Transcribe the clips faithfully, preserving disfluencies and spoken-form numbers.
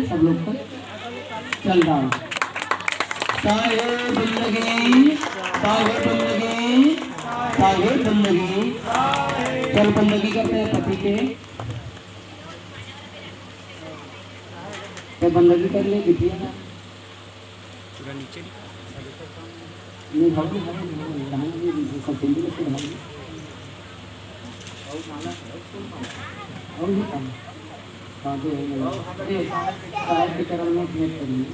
सब लोग को चल रहा हूँ। साहेब बंदगी, साहेब बंदगी, साहेब बंदगी। चल बंदगी करते हैं पति के। तो बंदगी कर ले बिटिया। पूरा नीचे निकाल। नहीं, भाभी, भाभी, भाभी, भाभी, सब जल्दी करके भाभी। और भी काम। हाँ, जो है, ये साहब के चरण में भेंट करिए।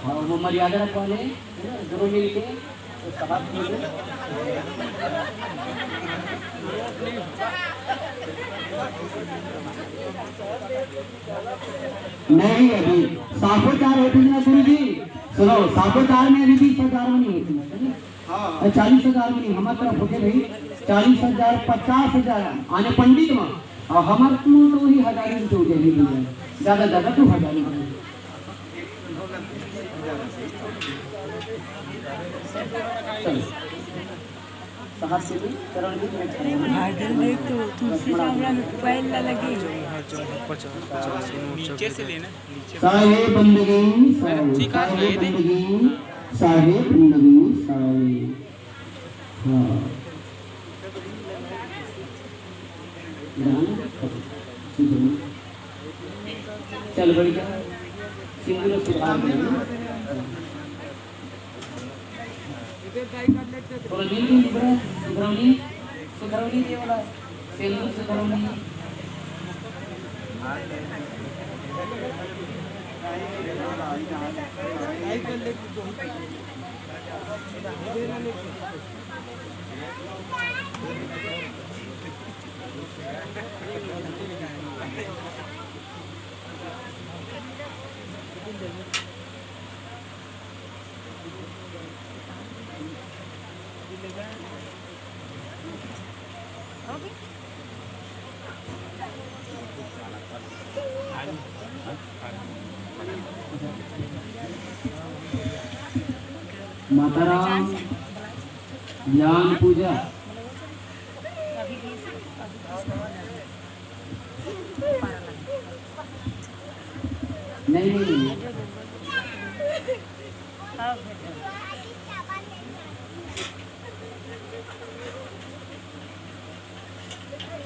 हाँ, वो मर्यादा रखवा ले, है ना, दोनों मिल के। नहीं, अभी साफो चार होती ना गुरु जी। सुनो, साफो चार में अभी बीस हजार में नहीं होती, है ना? हाँ। अरे, चालीस हजार में नहीं, हमारे तरफ होते भाई, चालीस हजार, पचास हजार आने पंडित में, और हमारे तो वही हजार ही तो हो जाएगी, ज्यादा ज्यादा तो हजार ही। चलो। साहब के भी चरण भी मैं चरण। भाजन देख तो तुलसी जावड़ा में पायल ला लगे। नीचे से लेना। साहेब बंदगी, साहेब, ठीक है, साहेब गए थे। बंदगी, साहेब बंदगी, साहेब। हाँ। चल बढ़िया। सिंदूर सुधार दे। सुधरौनी, सुधरौनी, सुधरौनी ये वाला, सिंदूर सुधरौनी। माता राम, ज्ञान पूजा। नहीं, नहीं, नहीं।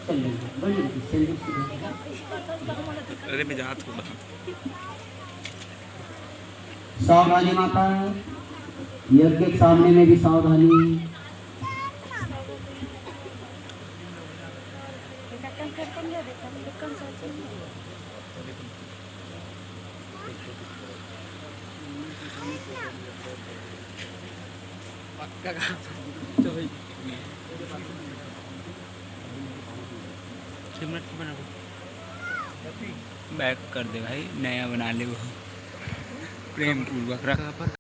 चल, बढ़िया, चल। अरे, मैं जात हूँ। सावधानी माता, यज्ञ के सामने में भी सावधानी। पक्का का। कैमरा ठीक बना। बैक कर दे भाई, नया बना ले वो। प्रेम पूर्वक रख।